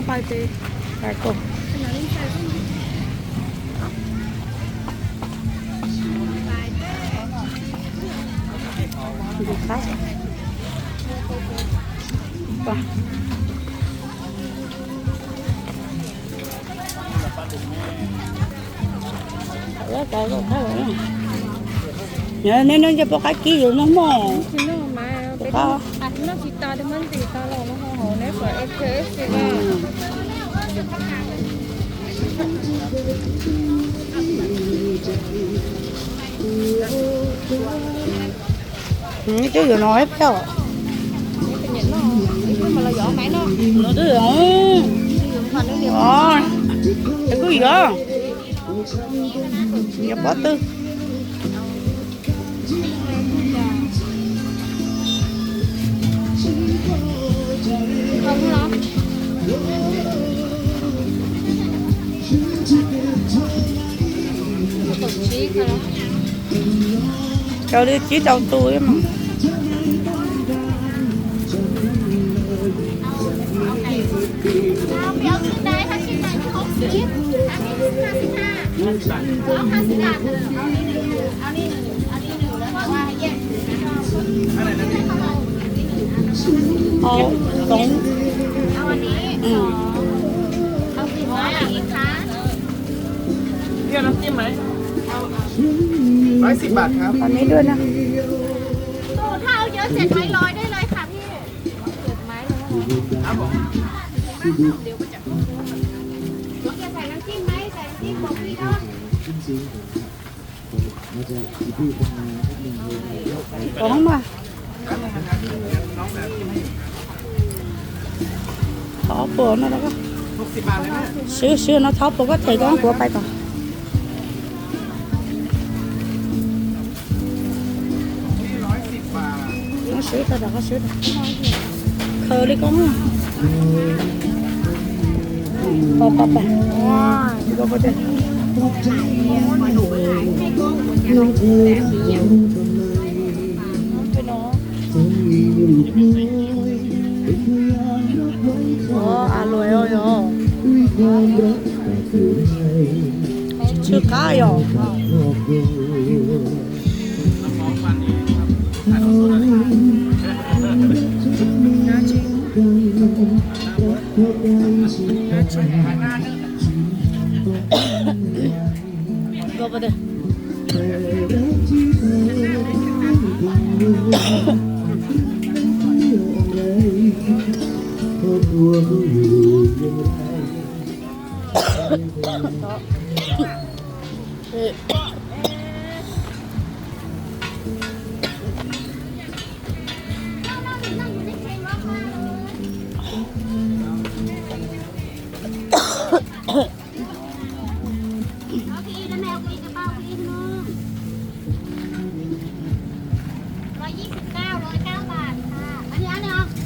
Pais pem. Pais pem. Neb noj ncej puab qab kib yus noj mog. Twb yuav no peb os. No twb yuav, es kuj yuav, yuav pob tw. Cov li tsib rau tus mas. Hauv toov. Qhov me duaj no. Cov mas. Thov puas no, swb swb no, thov puas koj them koj kuv pais kom. Swb tau, khaws li koj. Koj pais. Ua a luas yog. Tsw qab yog.